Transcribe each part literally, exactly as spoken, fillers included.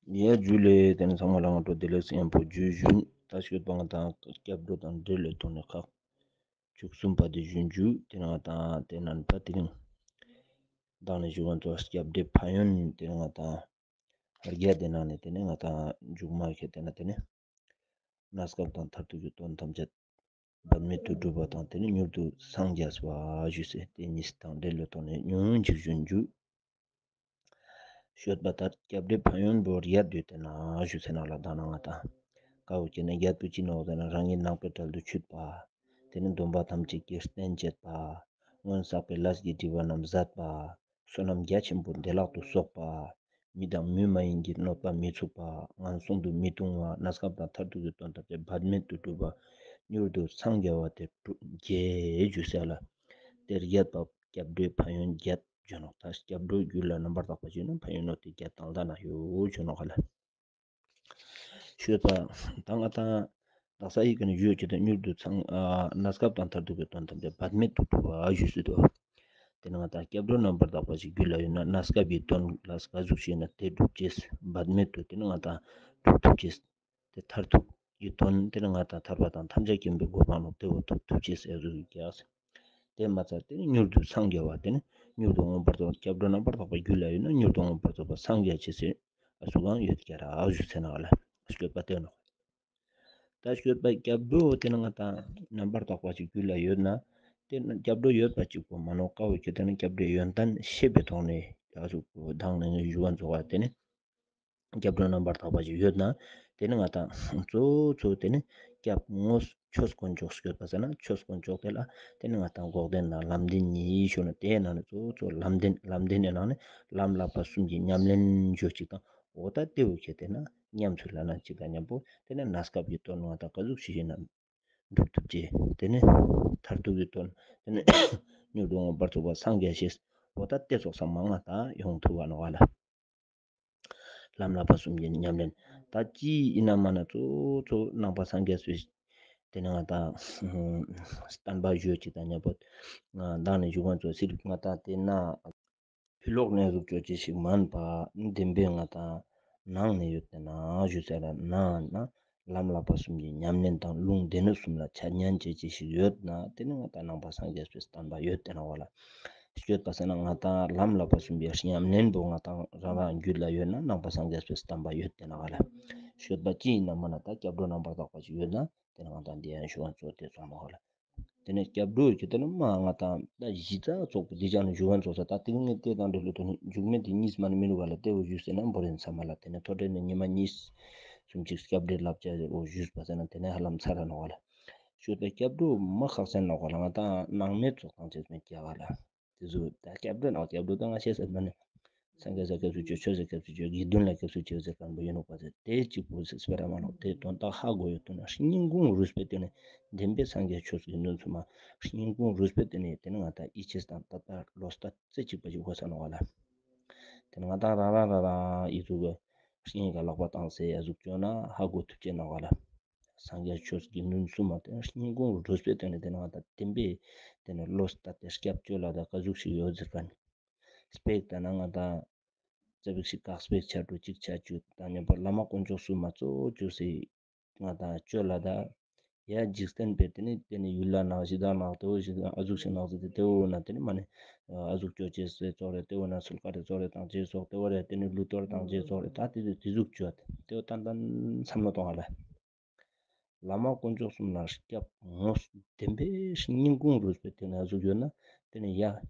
ཡ་ཇུ་ལེ། ཏེ་ནེ་ཚང་མ་ལ་སྔ་དྲོ་བདེ་ལེགས་ཡང་པོ་ཇུ་ཞུན། ད་ཤོད་པ་ང་དང་སྐྱབས་འགྲོ་དང་འབྲེལ་ལེ་ཐོག་ནེ་ཁག་བཅུ་གསུམ་པ་དེ་ཞུན་ཇུ། ཏེ་ནེ་ང་དང་ཏེ་ནེ་པ་ཏེ་རིང་མདང་ནེ་ཞུ་བ་ཚོ་སྐྱབས་འགྲོའི་ཕན་ཡོན་ཏེ་ནེ་ང་དང་རྒྱ་ཏེ་ནང་ནེ་ཏེ་ནེ་ང་དང་མཇུག་མ་ཁེ་ཏེ་ནེ་ཏེ་ནེ་གནས་སྐབས་དང་མཐར་ཐུག་གི་དོན་ཐམས་ཅད་བར་མེད་དུ་འགྲུབ་པ་དང་ཏེ་ནེ་མྱུར་དུ་སངས་རྒྱས་པ་ཞུས་སེ་ཏེ་གཉིས་དང་འབྲེལ་ལེ་ཐོག་ནེ་ཉུང་ངུ་ཅིག་ཞུན་ཇུ། ཤོད་པ་ལྟར་སྐྱབས་འགྲོའི་ཕན་ཡོན་པོ་རྒྱ་དུས་ཏེ་ན་ཞུ་སེ་ནང་ལ་དང་ན་ང་དང་ཀ་བོ་ཁེ་ཏེ་ན་རྒྱ་དུས་ཅི་ནོག་ཟེར་ན་རང་ཉིད་ནང་པའི་གྲལ་དུ་ཆུད་པ། ཏེ་ནེ་སྡོམ་པ་ཐམས་ཅད་ཀྱི་རྟེན་བཅས་པ། སྔོན་བསགས་པའི་ལས་ཀྱི་སྒྲིབ་པ་རྣམས་ཟད་པ། བསོད་ནམས་རྒྱ་ཆེན་པོ་བདེ་བླག་ཏུ་གསོག་པ། མི་དང་མི་མ་ཡིན་གྱི་གནོད་པ་མི་ཚུགས་པ། ངན་སོང་དུ་མི་ལྟུང་བ། གནས་སྐབས་དང་མཐར་ཐུག་གི་དོན་ཐམས་ཅད་བར་མེད་དུ་འགྲུབ་པ། མྱུར་དུ་སངས་རྒྱ་བ་དེ་རྒྱས་ཞུ་སེ་ལ། ཏེ་རྒྱས་པ་སྐྱབས་འགྲོའི་ཕན་ཡོན་རྒྱ་ཞུ་ནོག། ད་སྐྱབས་འགྲོའི་རྒྱུད་ལ་རྣམ་པར་དག་པ་ཞུ་ན་ཕན་ཡོན་ནོ་ཏེ་རྒྱ་དང་ལྡན་ན་ཡོད་ཞུ་ནོག་ལེ། ཤོད་པ་ད་ང་དང་དག་ས་ཡི་གེ་ནི་ཞུ་ཅེས་དང་མྱུར་དུ་ཚང་ཨ་གནས་སྐབས་དང་མཐར་ཐུག་གི་དོན་ཐམས་ཅད་བར་མེད་དུ་འགྲུབ་པ་ཞུས་སུ་འདུག། ཏེ་ནེ་ང་དང་སྐྱབས་འགྲོ་རྣམ་པར་དག་པ་ཞིག་རྒྱུད་ལ་ཡོད་ན་གནས་སྐབས་ཀྱི་དོན་ལ་ག་ཟུག་ཞིག་ན་ཏེ་འགྲུབ་ཅེས་བར་མེད་དུ་ཏེ་ནེ་ང་དང་འགྲུབ་ཐུབ་ཅེས། ཏེ་མཐར་ཐུག་གི་དོན་ཏེ་ནེ་ང་དང་ཐར་པ་དང་ཐམས་ཅད་མཁྱེན་པའི་གོ་འཕང་ནོ་ཏེ་བོ་ཐོབ་ཐུབ་ཅེས་ཟེར་ཟུག་ཀྱག། ཏེ་མ་ཚད་ཏེ་ནེ་མྱུར་དུ་སངས་རྒྱ་བ་ཏེ་ནེ་མྱུར་དུ་མངོན་པར་རྫོགས་སྐྱབས་འགྲོ་རྣམ་པར་དག་པ་རྒྱུད་ལ་ཡོད་ན་མྱུར་དུ་མངོན་པར་རྫོགས་པ་སངས་རྒྱ་ཅེས་ཟེར་ཨ་སུ་གང་ཡོད་ཀྱག་ར་ཞུ་སེ་ནང་ལ་ཤོད་པ་ཏེ་ནོག། ད་ཤོད་པ་སྐྱབས་འགྲོ་ཏེ་ནེ་ང་དང་རྣམ་པར་དག་པ་ཞིག་རྒྱུད་ལ་ཡོད་ན་ཏེ་ནེ་སྐྱབས་འགྲོ་ཡོད་པ་ཅིག་པོ་མ་ནོག། ཀ་བོ་ཁེ་ཏེ་ན་སྐྱབས་འགྲོའི་ཡོན་ཏན་ཤེས་པའི་ཐོག་ནེ་ཨ་སུ་དང་ནེ་ཞུ་བ་ཚོགས་པ་ཏེ་ནེ་སྐྱབས་འགྲོ་རྣམ་པར་དག་པ་ཞིག་ཡོད་ན་ཏེ་ནེ་ང་དང་གཙོ་བོ་གཙོ་བོ་ཏེ་ནེ་སྐྱབས་དངོས་ཆོས་དཀོན་མཆོག་ཤོད་པ་ཟེར་ན་ཆོས་དཀོན་མཆོག་ཏེ་ལ་ཏེ་ནེ་ང་དང་འགོག་བདེན་དང་ལམ་བདེན་གཉིས་ཞུ་ན་ཏེའི་ནང་ནེ་གཙོ་བོ་གཙོ་བོ་ལམ་བདེན་ལམ་བདེན་ནི་ནང་ནེ་ལམ་བསླབ་པ་གསུམ་གྱི་ཉམས་ལེན་ཞུ་ཅིག་དང་འོ་ད་ཏེ་བོ་ཁེ་ཏེ་ན་ཉམས་སུ་ལེན་ན་ཅིག་དང་མཉམ་པོ་ཏེ་ནེ་གནས་སྐབས་ཀྱི་དོན་ང་དང་ག་ཟུག་ཞིག་ཡིན་ན་འགྲུབ་ཐུབ་ཅེས། ཏེ་ནེ་མཐར་ཐུག་གི་དོན་ཏེ་ནེ་མྱུར་དུ་མངོན་པར་རྫོགས་པ་སངས་རྒྱ་ཅེས་འོ་ད་ཏེ་ཚོགས་ས་མང་ང་དང་ཡོང་ཐུབ་བ་ནོག་ལེ། ལམ་བསླབ་པ་གསུམ་གྱི་ཉམས་ལེན། ད་ཅི་ཡིན་ན་མ་ན་གཙོ་བོ་གཙོ་བོ་ནང་པ་སངས་རྒྱས་པའི་ཏེ་ནེ་ང་དང་བསྟན་པ་ཞུ་ཅིག་དང་མཉམ་པོ་མདང་ནེ་ཞུ་བ་ཚོ་སིལ་ང་དང་ཏེ་ན་ཕི་ལོག་ནེ་ཟུག་ཅོ་ཅེས་ཤིག་མན་པ་བདེན་པའི་ང་དང་ནང་ནེ་ཡོད་ཏེ་ན་ཞུ་ཟེར་ན་ན་ལམ་བསླབ་པ་གསུམ་གྱི་ཉམས་ལེན་དང་ལུང་སྡེ་སྣོད་གསུམ་ལ་འཆད་ཉན་ཅོ་ཅེས་ཤིག་ཡོད་ན་ཏེ་ནེ་ང་དང་ནང་པ་སངས་རྒྱས་པའི་བསྟན་པ་ཡོད་ཏེ་ན་བ་ལ། ཤོད་པ་ཟེར་ན་ང་དང་ལམ་བསླབ་པ་གསུམ་པའི་ཉམས་ལེན་པོ་ང་དང་རང་རང་རྒྱུད་ལ་ཡོད་ན་ནང་པ་སངས་རྒྱས་པའི་བསྟན་པ་ཡོད་ཏེ་ན་བ་ལ། ཤོད་པ་ཅི་ཡིན་ན་མ་ན་ད་སྐྱབས་འགྲོ་རྣམ་པར་དག་པ་ཅིག་ཡོད་ན་ཏེ་ནེ་ང་དང་འདི་ཡང་ཞུ་བ་ཚོ་ཏེ་སོང་ནོག་ལེ། ཏེ་ནེ་སྐྱབས་འགྲོ་ཁེ་ཏེ་ན་མ་ང་དང་ད་གཞི་རྩ་ཚོགས་པོ་འདི་ཅག་ནེ་ཞུ་བ་ཚོགས་ས་ད་ཏེ་ངས་ཏེ་དང་འབྲེལ་ལོ་ཏེ་ནེ་མཇུག་མེད་ཏེ་གཉིས་མ་ནེ་མི་རུ་བ་ལ་ཏེ་བོ་ཞུས་ཟེར་ན་བོ་རེན་ཚང་མ་ལ་ཏེ་ནེ་ཐོ་འབྲས་ནེ་ཉི་མ་གཉིས་གསུམ་ཅིག་སྐྱབས་འགྲོའི་བསླབ་བྱ་བོ་ཞུས་པ་ཟེར་ན་ཏེ་ནེ་ཧ་ལམ་ཚར་ར་ནོག་ལེ། ཤོད་པའི་སྐྱབས་འགྲོ་མ་ཁག་ཅན་ནོག་ལེ། ང་དང་ནང་མེད་ཚོགས་དང་བཅས་མེད་ཀྱག་ལེ། ཏེ་ཟུག་ད་སྐྱབས་འགྲོ་ནང་སྐྱབས་འགྲོ་ད་ང་ཤེས་ཟེར་མ་ནེ་སངས་རྒྱས་ས་སྐྱབས་སུ་མཆིའོ། ཆོས་ས་སྐྱབས་སུ་མཆིའོ། དགེ་འདུན་ལ་སྐྱབས་སུ་མཆིའོ་ཟེར་མཁན་པོ་ཡིན་ནོག་པ་ཟེར་ཏེ་གཅིག་པོ་ཟེར་སྤེ་ར་མ་ནོག། ཏེ་དོན་དག་ཧ་གོ་ཡོད་དོ་ན་སྙིང་ཁུང་རུས་པའི་ཏེ་ནེ་བདེན་པའི་སངས་རྒྱས་ཆོས་དགེ་འདུན་ཚང་མ་སྙིང་ཁུང་རུས་པའི་ཏེ་ནེ་ཏེ་ནེ་ང་དང་ཡིད་ཆེས་དང་ད་ལྟ་བློ་གཏད་རྩེ་གཅིག་པ་ཞིག་དགོས་ས་ནོག་ལེ། ཏེ་ནེ་ང་དང་རང་རང་རང་རང་ཡིད་ཆེས་སྙིང་ག་ལག་པ་བཏང་སེ་ཡ་ཟུག་ཅོ་ན་ཧ་གོ་ཐུབ་ཅེས་ནོག་ལེ། སངས་རྒྱས་ཆོས་དགེ་འདུན་གསུམ་མ་ཏེ་ནེ་སྙིང་ཁུང་རུས་པའི་ཏེ་ནེ་ཏེ་ནེ་ང་དང་བདེན་པའི་ཏེ་ནེ་བློ་གཏད་དེ་སྐྱབས་བཅོལ་ལ་ད་ག་ཟུག་ཞིག་ཡོད་ཟེར་མཁན། སྤེག་ད་ན་ང་དང་ཙ་པིག་ཞིག་དཀགས་སྤེག་ཆ་དྲུག་ཅིག་ཆ་བཅུ་དང་མཉམ་པོ་བླ་མ་དཀོན་མཆོག་གསུམ་མ་གཙོ་བོ་བཅོས་སེ་ང་དང་བཅོལ་ལ་ད་ཡ་འཇིག་རྟེན་པའི་ཏེ་ནེ་ཏེ་ནེ་ཡུལ་ལ་ནང་ཞི་བདག་ནང་ཏེ་བོ་ཞི་བདག་ཨ་ཟུག་ཞིག་ནང་ཟེར་ཏེ་ཏེ་བོ་ན་ཏེ་ནེ་མ་ནེ་ཨ་ཟུག་ཅོ་ཅེས་སེ་ཙོགས་རེ་ཏེ་བོ་ན་སུལ་ཀ་རེ་ཙོགས་རེ་བཏང་ཅེས་ཙོགས་ཏེ་བོ་རེ་ཏེ་ནེ་ལུས་གཏོར་བཏང་ཅེས་ཙོགས་རེ་ད་ཏེ་ཏེ་ཏེ་ཟུག་ཅོ་ཏེ་བོ་ཏན་ཏན་བསམ་བློ་གཏོང་ང་ལེ། བླ་མ་དཀོན་མཆོག་གསུམ་ལ་སྐྱབས་དངོས་བདེན་པའི་སྙིང་ཁུང་རུས་པའི་ཏེ་ནེ་ཨ་ཟུག་ཡོད་ན་ཏེ་ནེ་ཡ་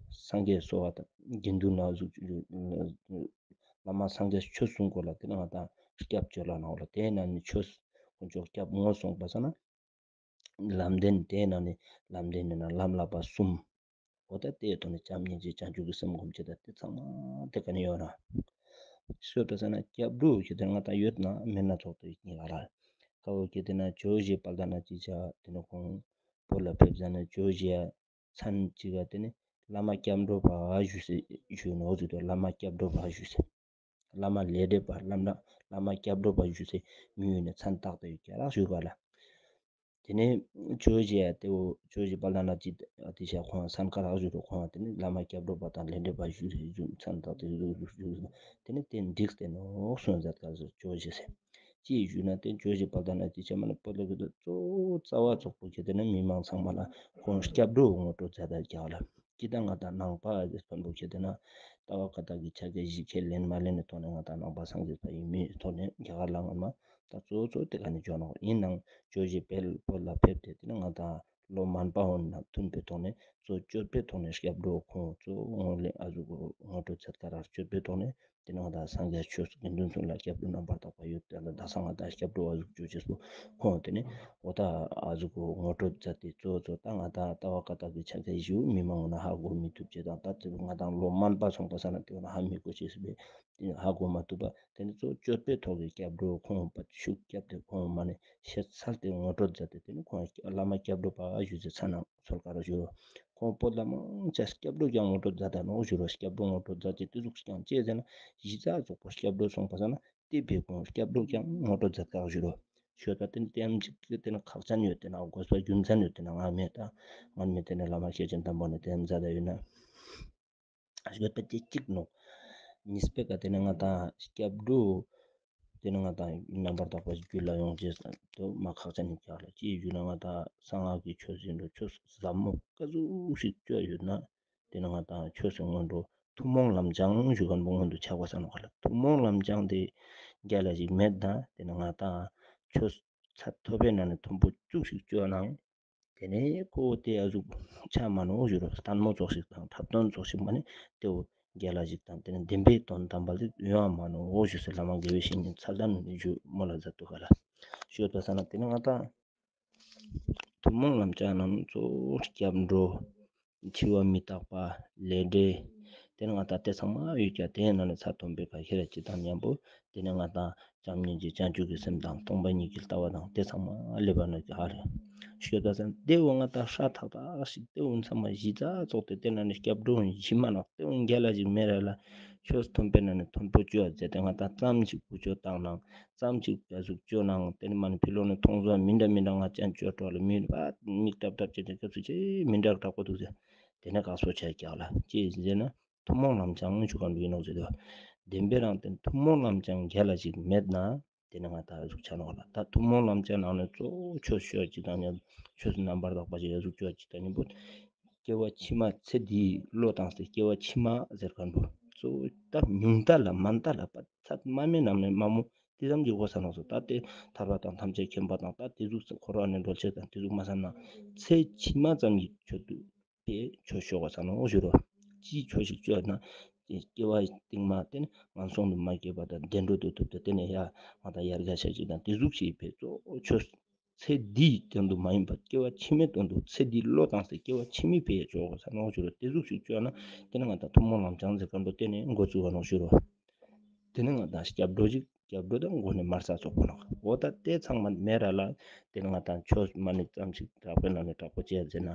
སངས་རྒྱས་གསོལ་བ་དང་དགེ་འདུན་ན་ཨ་ཟུག་བླ་མ་སངས་རྒྱས་ཆོས་གསུང་སྐོར་ལ་ཏེ་ནེ་ང་དང་སྐྱབས་བཅོལ་ལ་ནང་ལ་ཏེ་ན་ནི་ཆོས་དཀོན་མཆོག་སྐྱབས་དངོས་སོང་པ་ས་ན་ལམ་བདེན་ཏེ་ན་ནི་ལམ་བདེན་ནི་ན་ལམ་བསླབ་པ་གསུམ། འོ་ད་ཏེའི་ཐོག་ནེ་བྱམས་སྙིང་རྗེ་བྱང་ཆུབ་ཀྱི་སེམས་སྒོམ་ཅེས་ད་ཏེ་ཚང་མ་ཏེ་ཀ་ནེ་ཡོད་ན། ཤོད་པ་ས་ན་སྐྱབས་འགྲོ་ཁེ་ཏེ་ང་དང་ཡོད་ན་མེད་ན་ཚོགས་ཏེ་ཡིན་ག་ལེ། ཀ་བོ་ཁེ་ཏེ་ན་ཇོ་བོ་རྗེ་དཔལ་ལྡན་ན་ཅི་ཆ་ཏེ་ནེ་ཁོང་བོད་ལ་ཕེབས་ཟ་ན་ཇོ་བོ་རྗེ་ཡ་མཚན་ཅིག་ག་ཏེ་ནེ་བླ་མ་སྐྱབས་འགྲོ་པ་ཞུས་སེ་ཞུས་ནོག་ཟེར་ཏེ་བླ་མ་སྐྱབས་འགྲོ་པ་ཞུས་སེ། བླ་མ་ལས་འབྲས་པ་བླ་མ་བླ་མ་སྐྱབས་འགྲོ་པ་ཞུས་སེ་མི་ཡུལ་ནེ་མཚན་བཏགས་ཏེ་ཡོད་ཀྱག་ལེ་ཞུས་པ་ལ། ཏེ་ནེ་ཇོ་བོ་རྗེ་ཡ་ཏེ་བོ་ཇོ་བོ་རྗེ་དཔལ་ལྡན་ཨ་ཏི་ཤ་ཁོང་སན་ཁ་རག་ཞུ་རུ་ཁོང་ཏེ་ནེ་བླ་མ་སྐྱབས་འགྲོ་པ་དང་ལས་འབྲས་པ་ཞུ་རུ་ཞུ་མཚན་དང་ཏེ་ཞུ་རུ་ཞུ་རུ་ཏེ་ནེ་ཏེ་འགྲིག་སྟེ་ནོག་གསུངས་མཛད་ཀ་ཟེར་ཇོ་བོ་རྗེ་སེ། ཅི་ཞུ་ན་ཏེ་ཇོ་བོ་རྗེ་དཔལ་ལྡན་ཨ་ཏི་ཤ་མ་ནེ་པོ་ལ་གི་ཏེ་གཙོ་བོ་རྩ་བ་ཙོགས་པོ་ཁྱེར་ཏེ་ན་མི་མང་ཚང་མ་ལ་ཁོང་སྐྱབས་འགྲོ་ངོ་སྤྲོད་མཛད་ད་རྒྱག་ལ། ཅི་ད་ང་དང་ནང་པ་ཨ་ཟེར་ཁན་བོ་ཁྱེར་ཏེ་ན་ལྟ་བ་བཀའ་རྟགས་ཀྱི་ཕྱག་རྒྱ་བཞི་ཁས་ལེན་མ་ལེན་ནི་ཐོག་ནེ་ང་དང་ནང་པ་སངས་རྒྱས་པ་ཨིན་མིན་ཐོག་ནེ་རྒྱ་གར་ལ་སྔོན་མ་ད་གཙོ་བོ་གཙོ་བོ་ཏེ་ཀ་ནེ་འཇོག་ནོག། ཨིན་ནའང་ཇོ་བོ་རྗེ་དཔལ་པོ་ལ་ཕེབས་ཏེ་ཏེ་ནེ་ང་དང་ལོ་མན་པ་འོ་ན་མཐུན་པའི་ཐོག་ནེ་གཙོ་བོ་སྤྱོད་པའི་ཐོག་ནེ་སྐྱབས་འགྲོ་ཁོང་གཙོ་བོ་ངོ་ལེ་ཨ་ཟུག་ངོ་སྤྲོད་མཛད་ཀ་རག་སྤྱོད་པའི་ཐོག་ནེ་ཏེ་ནེ་ང་དང་སངས་རྒྱས་ཆོས་དགེ་འདུན་ཚོ་ལ་སྐྱབས་འགྲོ་རྣམ་པར་དག་པ་ཡོད་དེ་ལ་ད་སང་ང་དང་སྐྱབས་འགྲོ་ཨ་ཟུག་ཅོ་ཅེས་པོ་ཁོང་ཏེ་ནེ་འོ་ད་ཨ་ཟུག་གོ་ངོ་སྤྲོད་མཛད་དེ་གཙོ་བོ་གཙོ་བོ་ད་ང་དང་ལྟ་བ་བཀའ་རྟགས་ཀྱི་ཕྱག་རྒྱ་བཞི་བོ་མི་མང་འོ་ན་ཧ་གོ་མི་ཐུབ་ཅེས་དང་ད་ཏེ་ང་དང་ལོ་མན་པ་སོང་པ་ས་ན་ཏེ་འོ་ན་ཧ་མི་གོ་ཅེས་པའི་ཏེ་ནེ་ཧ་གོ་མ་ཐུབ་པ་ཏེ་ནེ་གཙོ་བོ་སྤྱོད་པའི་ཐོག་གི་སྐྱབས་འགྲོ་ཁོང་པ་ཤུགས་རྒྱབ་སྟེ་ཁོང་མ་ནེ་ཤེས་ཚར་ཏེ་ངོ་སྤྲོད་མཛད་དེ་ཏེ་ནེ་ཁོང་བླ་མ་སྐྱབས་འགྲོ་པ་ཞུ་ཅེས་ཚ་ནང་ཚོར་ཀ་རག་ཞུ་རོ། ཁོང་པོ་ལ་མང་ཆེ་སྐྱབས་འགྲོ་ཀྱང་ངོ་སྤྲོད་མཛད་ད་ནོག་ཞུ་རོ། སྐྱབས་འགྲོ་ངོ་སྤྲོད་མཛད་དེ་ཏེ་ཟུག་ཀྱང་ཅི་ཟེར་ན་གཞི་རྩ་ཙོགས་པོ་སྐྱབས་འགྲོ་སོང་པ་ས་ན་ཏེ་བེ་ཁོང་སྐྱབས་འགྲོ་ཀྱང་ངོ་སྤྲོད་མཛད་ཀ་རག་ཞུ་རོ། ཤོད་པ་ཏེ་ནེ་ཏེ་ཡམ་ཅིག་ཏེ་ནེ་ཁག་ཅན་ཡོད་ཏེ་ན་དགོས་པ་རྒྱུ་མཚན་ཡོད་ཏེ་ན་ང་མེད་ད་ང་མེད་ཏེ་ནེ་བླ་མ་ཤེར་ཕྱིན་དམ་པོ་ནེ་ཏེ་ཡམ་མཛད་ད་ཡོད་ན། ཞོད་པ་ཏེ་གཅིག་ནོག། གཉིས་པའི་ཀ་ཏེ་ནེ་ང་དང་སྐྱབས་འགྲོ་ཏེ་ནེ་ང་དང་རྣམ་པར་དག་པ་རྒྱུད་ལ་ཡོང་ཅེས་དུ་མ་ཁག་ཅན་ནི་ཀྱག་ལ་ཅི་ཞུ་ན་ང་དང་གསང་སྔགས་ཀྱི་ཆོས་ཟིན་འགྲོ་ཆོས་ཟབ་མོ་ཀ་ཟུག་ཞིག་ཅོ་ཡོད་ན་ཏེ་ནེ་ང་དང་ཆོས་སི་སྔོན་འགྲོ་ཐུན་མོང་ལམ་སྦྱང་ཞུ་ཁན་བོ་སྔོན་དུ་ཆགས་པ་ས་ནོག་ལ། ཐུན་མོང་ལམ་སྦྱང་ཏེ་རྒྱལ་ལ་ཞིག་མེད་ན་ཏེ་ནེ་ང་དང་ཆོས་ཚད་མཐོ་པོའི་ནང་ནེ་མཐོན་པོ་ཅུག་ཞིག་ཅོ་ནང་ཏེ་ནེ་ཁོ་ཏེ་ཨ་ཟུག་ཆ་མ་ནོག་ཞུ་རོ། ལྟད་མོ་ཙོགས་ཤིག་དང་འཁྲབ་སྟོན་ཙོགས་ཤིག་མ་ནེ་ཏེ་བོ་རྒྱལ་ལ་ཞིག་དང་ཏེ་ནེ་བདེན་པའི་དོན་དམ་པ་ཞིག་ཡོང་བ་མ་ནོག་ཞུ་སེ་བླ་མ་དགེ་བའི་བཤེས་གཉེན་ཚ་ལན་ཞུ་མོལ་ལ་མཛད་དུག་ག་ལ། ཞུ་ད་ས་ན་ཏེ་ནེ་ང་དང་ཐུན་མོང་ལམ་སྦྱང་ནང་གཙོ་བོ་སྐྱབས་འགྲོ། འཆི་བ་མི་རྟག་པ། ལས་འབྲས། ཏེ་ནེ་ང་དང་ཏེ་ཚང་མ་ཡོད་ཀྱག། ཏེའི་ནང་ནེ་ཚད་མཐོན་པོའི་ཀ་ཁེ་ར་ཅི་དང་མཉམ་པོ་ཏེ་ནེ་ང་དང་བྱམས་སྙིང་རྗེ་བྱང་ཆུབ་ཀྱི་སེམས་དང་སྟོང་པ་ཉིད་ཀྱི་ལྟ་བ་དང་ཏེ་ཚང་མ་ལེབ་བ་ནོག་ཀྱག་ཧ་རེ། ཞུ་ད་ས་ན་ཏེ་བོ་ང་དང་ཧྲ་ཐག་ཐག་ཞིག་ཏེ་བོ་ཚང་མ་གཞི་རྩ་ཙོགས་ཏེ་ཏེ་ནང་ནེ་སྐྱབས་འགྲོ་ཞིག་མ་ནོག། ཏེ་བོ་རྒྱལ་ལ་ཞིག་མེད་ར་ལ་ཆོས་མཐོན་པོའི་ནང་ནེ་མཐོན་པོ་ཅོ་ཡ་ཟེར་ཏེ་ང་དང་ཙམ་ཞིག་བུ་ཅོ་བཏང་ནང་ཙམ་ཞིག་ཡ་ཟུག་ཅོ་ནང་ཏེ་ནེ་མ་ནེ་ཕི་ལོག་ནེ་མཐོང་ཟོ་མི་འདྲ་མི་འདྲ་ང་ཅན་ཅོ་འགྲོ་ལ་མི་པ་མིག་ཏབ་ཏབ་ཅེས་ཏེ་སྐབས་སུ་ཅི་མི་འདྲ་དྲག་པོ་དུག་ཟེར། ཏེ་ནེ་ཀག་སོ་ཆ་ཀྱག་ལ་ཅི་ཟེར་ན་ཐུན་མོང་ལམ་སྦྱང་ཞུ་ཁན་བོ་ཨིན་ནོག་ཟེར་དོ། བདེན་པའི་རང་ཏེ་ཐུན་མོང་ལམ་སྦྱང་རྒྱལ་ལ་ཞིག་མེད་ན་ཏེ་ནེ་ང་དང་ཨ་ཟུག་ཆ་ནོག་ལ། ད་ཐུན་མོང་ལམ་སྦྱང་ནང་ནེ་གཙོ་བོ་ཆོས་ཞུ་ཡ་ཅིག་དང་ཉམ་ཆོས་རྣམ་པར་དག་པ་ཞིག་ཨ་ཟུག་ཅོ་ཡ་ཅིག་དང་ཉམ་པོ་སྐྱེ་བ་ཕྱི་མ་ཚེ་འདིའི་བློ་བཏང་སྟེ་སྐྱེ་བ་ཕྱི་མ་ཟེར་ཁན་བོ་གཙོ་བོ་ད་ཉུང་མཐའ་ལ་མ་མཐའ་ལ་པ་ཚད་མ་མེད་ནམ་ནེ་མ་མོ་ཏེ་ཙམ་གྱི་གོ་ས་ནོག་སོ། ད་ཏེ་ཐར་པ་དང་ཐམས་ཅད་མཁྱེན་པ་དང་ད་ཏེ་ཟུག་འཁོར་བ་ནེ་སྒྲོལ་ཅེས་དང་ཏེ་ཟུག་མ་ས་ན་ཚེ་ཕྱི་མ་ཙམ་གྱི་ཆོས་དུ་པའི་ཆོས་ཤོག་ག་ས་ནོག་ཞུ་རོ། ཅིའི་ཆོས་ཤིག་ཅོ་ན་སྐྱེ་བ་སྟིང་མ་ཏེ་ནེ་ངན་སོང་དུ་མ་སྐྱེས་པ་དང་བདེ་འགྲོ་དུ་ཐོབ་སྟེ་ཏེ་ནེ་ཡ་ང་དང་ཡར་རྒྱས་ཤེས་ཅིག་དང་ཏེ་ཟུག་ཅིག་པའི་གཙོ་བོ་ཆོས་ཚེ་འདིའི་དོན་དུ་མ་ཡིན་པ་སྐྱེ་བ་ཕྱི་མའི་དོན་དུ་ཚེ་འདིའི་བློ་བཏང་སྟེ་སྐྱེ་བ་ཕྱི་མའི་ཕི་ཡ་ཅོག་ག་ས་ནོག་ཞུ་རོ། ཏེ་ཟུག་ཅིག་ཅོ་ན་ཏེ་ནེ་ང་དང་ཐུན་མོང་ལམ་སྦྱང་ཟེར་ཁན་བོ་ཏེ་ནེ་འགོ་བཙུགས་པ་ནོག་ཞུ་རོ། ཏེ་ནེ་ང་དང་སྐྱབས་འགྲོ་ཞིག་སྐྱབས་འགྲོ་དང་མགོ་ནེ་མར་ས་ཙོགས་པོ་ནོག། འོ་ད་ཏེ་ཚང་མ་མེད་ར་ལ་ཏེ་ནེ་ང་དང་ཆོས་མ་ནེ་ཙམ་ཞིག་དྲག་པོའི་ནང་ནེ་དྲག་པོ་ཅོ་ཡ་ཟེར་ན།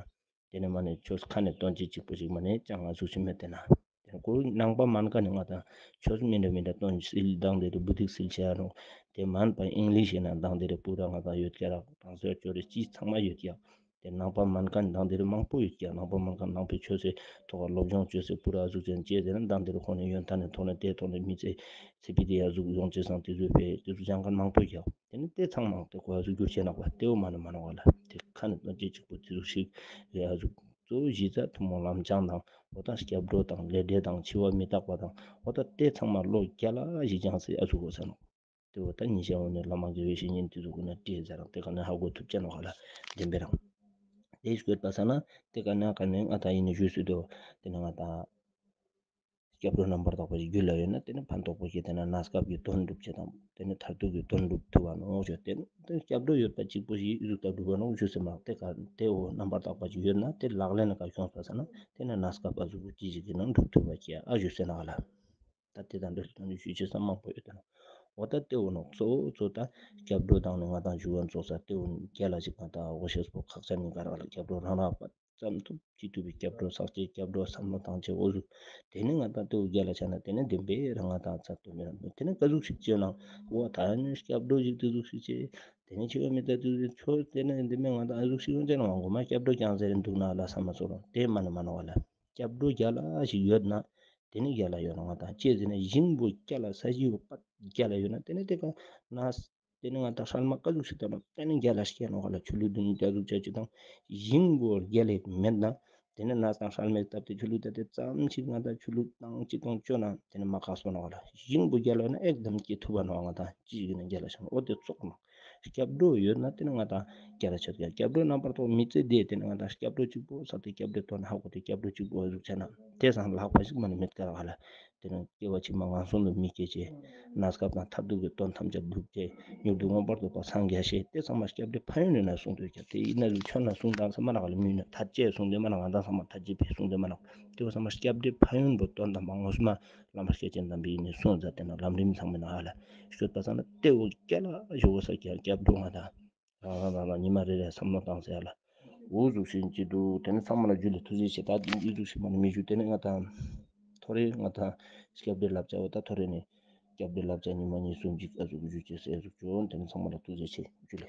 ཏེ་ནེ་མ་ནེ་ཆོས་ཁ་ནེ་སྟོན་ཅེས་ཅིག་པོ་ཞིག་མ་ནེ་ཅང་ང་ཟུག་ཅིག་མེད་ཏེ་ན། ཏེ་ནེ་ཁོ་ནང་པ་མན་ཁན་ནི་ང་དང་ཆོས་མི་འདྲ་མི་འདྲ་སྟོན་སིལ་དང་ཏེ་རེ་བུ་དིག་སིལ་ཆ་རོག། ཏེ་མན་པ་ཨིང་ལིཤ་ཨིན་ན་དང་ཏེ་རེ་པུ་ར་ང་དང་ཡོད་ཀྱག་ར་དང་སོ་ཅོ་རེ་ཅི་ཚང་མ་ཡོད་ཀྱག། ཏེ་ནང་པ་མན་ཁན་དང་ཏེ་རེ་མང་པོ་ཡོད་ཀྱག། ནང་པ་མན་ཁན་ནང་པའི་ཆོས་སི་ཐོག་ལ་སློབ་སྦྱོང་ཅོས་སེ་པུ་ར་ཟུག་ཅན་ཅེས་ཟེར་ན་དང་ཏེ་རེ་ཁོང་ནི་ཡོན་ཏན་ནི་ཐོག་ནེ་ཏེ་ཐོག་ནེ་མི་ཚེ་ཚེ་ཕི་ཏེ་ཡ་ཟུག་ཡོང་ཅེས་སང་ཏེ་ཟུག་པའི་ཏེ་ཟུག་སྦྱང་ཁན་མང་པོ་ཡོད་ཀྱག། ཏེ་ནེ་ཏེ་ཚང་མ་ཏེ་ཁོ་ཡ་ཟུག་གྱུར་ཅེས་ནོག་པ་ཏེ་བོ་མ་ནེ་མ་ནོག་ག་ལ། ཏེ་ཁ་ནེ་སྟོན་ཅེས་ཅིག་པོ་ཏེ་ཟུག་ཞིག་ཡ་ཟུག་གཙོ་བོ་གཞི་རྩ་ཐུན་མོང་ལམ་སྦྱང་དང་འོ་ད་སྐྱབས་འགྲོ་དང་ལས་འབྲས་དང་འཆི་བ་མི་རྟག་པ་དང་འོ་ད་ཏེ་ཚང་མ་བློ་རྒྱལ་ལ་ཞིག་སྦྱངས་སེ་ཨ་ཟུག་གོ་ས་ནོག། ཏེ་བོ་ད་ཉིན་ཞག་འོ་ནེ་བླ་མ་དགེ་བའི་བཤེས་གཉེན་ཏེ་ཟུག་གོ་ན་ཏེ་ཟེར་རང་ཏེ་ཀ་ནེ་ཧ་གོ་ཐུབ་ཅེས་ནོག་ག་ལ། བདེན་པའི་རང་ཏེ་ཞིག་ཡོད་པ་ས་ན་ཏེ་ཀ་ནེ་ཀ་ནེ་ང་དང་ཨིན་ནི་ཞུས་སུ་དོ། ཏེ་ནེ་ང་དང་སྐྱབས་འགྲོ་རྣམ་པར་དག་པ་ཞིག་རྒྱུད་ལ་ཡོད་ན་ཏེ་ནེ་ཕན་ཐོགས་པོ་ཞིག་ཏེ་ནེ་གནས་སྐབས་ཀྱི་དོན་འགྲུབ་ཅེས་དང་ཏེ་ནེ་མཐར་ཐུག་གི་དོན་འགྲུབ་ཐུབ་པ་ནོག་ཞུ། ཏེ་ནེ་སྐྱབས་འགྲོ་ཡོད་པ་གཅིག་པོ་ཞིག་ཨི་ཟུག་ལྟ་འགྲུབ་པ་ནོག་ཞུ་སེ་མ་ཏེ་ཀ་ཏེ་བོ་རྣམ་པར་དག་པ་ཞིག་ཡོད་ན་ཏེ་ལག་ལེན་ལ་ཀ་ཤོང་ས་ས་ན་ཏེ་ནེ་གནས་སྐབས་ཨ་ཟུག་ཅི་ཞིག་གི་ནང་འགྲུབ་ཐུབ་པ་ཞིག་ཨ་ཞུ་སེ་ན་ག་ལ། ད་ཏེ་དང་འབྲེལ་ཏེ་ཞུ་ཅེས་ས་མང་པོ་ཡོད་ད་ནོག། འོ་ད་ཏེ་བོ་ནོག་གཙོ་བོ་གཙོ་ད་སྐྱབས་འགྲོ་དང་ནི་ང་དང་ཞུ་བ་ཙོགས་ས་ཏེ་བོ་རྒྱལ་ལ་ཞིག་ང་དང་འོ་ཤེས་པོ་ཁག་ཅན་ནི་ག་ར་ག་ལ་སྐྱབས་འགྲོ་རང་རང་པ། ཙམ་ཐུབ་ཅི་ཐུབ་པའི་སྐྱབས་འགྲོ་བསགས་ཅེས་སྐྱབས་འགྲོ་བསམ་བློ་བཏང་ཅེས་འོ་ཟུག། དེ་ནི་ང་དང་དེ་འོ་རྒྱལ་ལ་ཆ་ན་དེ་ནི་བདེན་པའི་རང་ང་དང་ཚ་ཐུབ་མེད་ན་དེ་ནི་ཀ་ཟུག་ཞིག་ཅེ་ན་འོ་ད་ནི་སྐྱབས་འགྲོ་ཞིག་དེ་ཟུག་ཞིག་ཅེ། དེ་ནི་ཆེ་བ་མི་ད་དེ་ཆོ་དེ་ནི་འདི་མེད་ང་དང་ཨ་ཟུག་ཞིག་ཡོང་ཅེ་ན་མ་གོ་མ་སྐྱབས་འགྲོ་རྒྱལ་ཟེར་འདུག་ན་ལ་བསམ་མ་ཚོར་རོ་དེ་མ་ནི་མ་ནོག་ལ། སྐྱབས་འགྲོ་རྒྱལ་ལ་ཞིག་ཡོད་ན་དེ་ནི་རྒྱལ་ལ་ཡོད་ན་ང་དང་ཅེས་ཟེར་ན་ཞིང་པོ་རྒྱལ་ལ་ས་གཞི་པོ་པ་རྒྱལ་ལ་ཡོད་ན་དེ་ནི་དེ་ག་ན། དེ་ནི་ང་དང་སྲན་མ་ཀ་ཟུག་ཞིག་ད་ན་དེ་ནི་རྒྱལ་ལ་སྐྱེ་ནོག་ལ། ཆུ་ལུད་དུ་ནི་རྒྱ་ཟུག་ཅ་ཅི་དང་ཞིང་པོ་རྒྱལ་ལ་མེད་ན་དེ་ནི་ན་དང་སྲན་མའི་སྟབས་དེ་ཆུ་ལུད་ད་དེ་ཙམ་ཞིག་ང་དང་ཆུ་ལུད་དང་ཅི་དང་ཅོ་ན་དེ་ནི་མ་ཁག་སོང་ནོག་ལ། ཞིང་པོ་རྒྱལ་ལ་ཡོད་ན་ཨེག་དམ་སྐྱེ་ཐུབ་པ་ནོག་ང་དང་ཅི་ཞིག་ན་རྒྱལ་ལ་ཤང་འོ་དེ་ཙོགས་ནོག། སྐྱབས་འགྲོ་ཡོད་ན་དེ་ནི་ང་དང་རྒྱལ་ལ་ཆ་ཡོད། སྐྱབས་འགྲོ་རྣམ་པར་རྟོག་མི་ཚེ་འདི་དེ་ནི་ང་དང་སྐྱབས་འགྲོ་གཅིག་པོ་ས་དེ་སྐྱབས་འགྲོ་དོན་ཧ་གོ་དེ་སྐྱབས་འགྲོ་གཅིག་པོ་ཟུག་ཆ་ན་དེ་སང་ལྷག་པ་ཞིག་མ་ནི་མེད་ཀ་ར་ཧ་ལ། དེ་ནི་སྐྱེ་བ་ཕྱི་མ་ངན་སོང་དུ་མི་སྐྱེ་ཅེས། གནས་སྐབས་དང་ཐབས་སྡུག་གི་དོན་ཐམས་ཅད་སྒྲུབ་ཅེས། མྱུར་དུ་མངོན་པར་རྫོགས་པར་སངས་རྒྱས་ཤེས་དེ་ཚང་མ་སྐྱབས་འགྲོའི་ཕན་ཡོན་ནི་ན་གསུངས་དུས་ཀྱང་དེ་ཡིན་ན་ལུས་ཆོས་ན་གསུངས་དང་ས་མ་ནག་ལ་མི་ཡིན་ན་ཐ་ཅེས་གསུངས་དེ་མ་ནག་ང་དང་ཚང་མ་ཐ་ཅེས་ཕེ་གསུངས་དེ་མ་ནག། དེ་བོ་ཚང་མ་སྐྱབས་འགྲོའི་ཕན་ཡོན་པོ་དོན་དམ་པ་ངོ་མ་བླ་མ་སྐྱེས་ཆེན་དམ་པའི་ཡིན་ནི་གསུངས་མཛད་དེ་ན་ལམ་རིམ་ཚང་མའི་ནང་ཧ་ལ་སྐྱོད་པ་ཚང་ན་དེ་འོ་རྒྱལ་ལ་ཞུ་བོ་ས་ཀྱང་སྐྱབས་འགྲོ་ང་དང་རང་རང་རང་རང་ཉི་མ་རེ་རེ་བསམ་བློ་བཏང་ཟེར་ཡ་ལ། འོ་ཟུག་ཤིག་ཅི་འདུག། དེ་ནི་ཚང་མ་ལ་ཇུ་ལེ་ཐུགས་རྗེ་ཆེ། ད་འདི་ཟུག་ཤིག་མ་ནི་མི་ཞུ། དེ་ནི་ང་དང་ཐོ་རེ་ང་དང་སྐྱབས་འགྲོའི་བསླབ་བྱ་བོ་ད་ཐོ་རེ་ནི་སྐྱབས་འགྲོའི་བསླབ་བྱ་ཉི་མ་གཉིས་གསུམ་ཅིག་ཨ་ཟུག་ཞུ་ཅེས་ཟེར་ཟུག་ཅོ། དེ་ནི་ཚང་མ་ལ་ཐུགས་རྗེ་ཆེ། ཇུ་ལེ།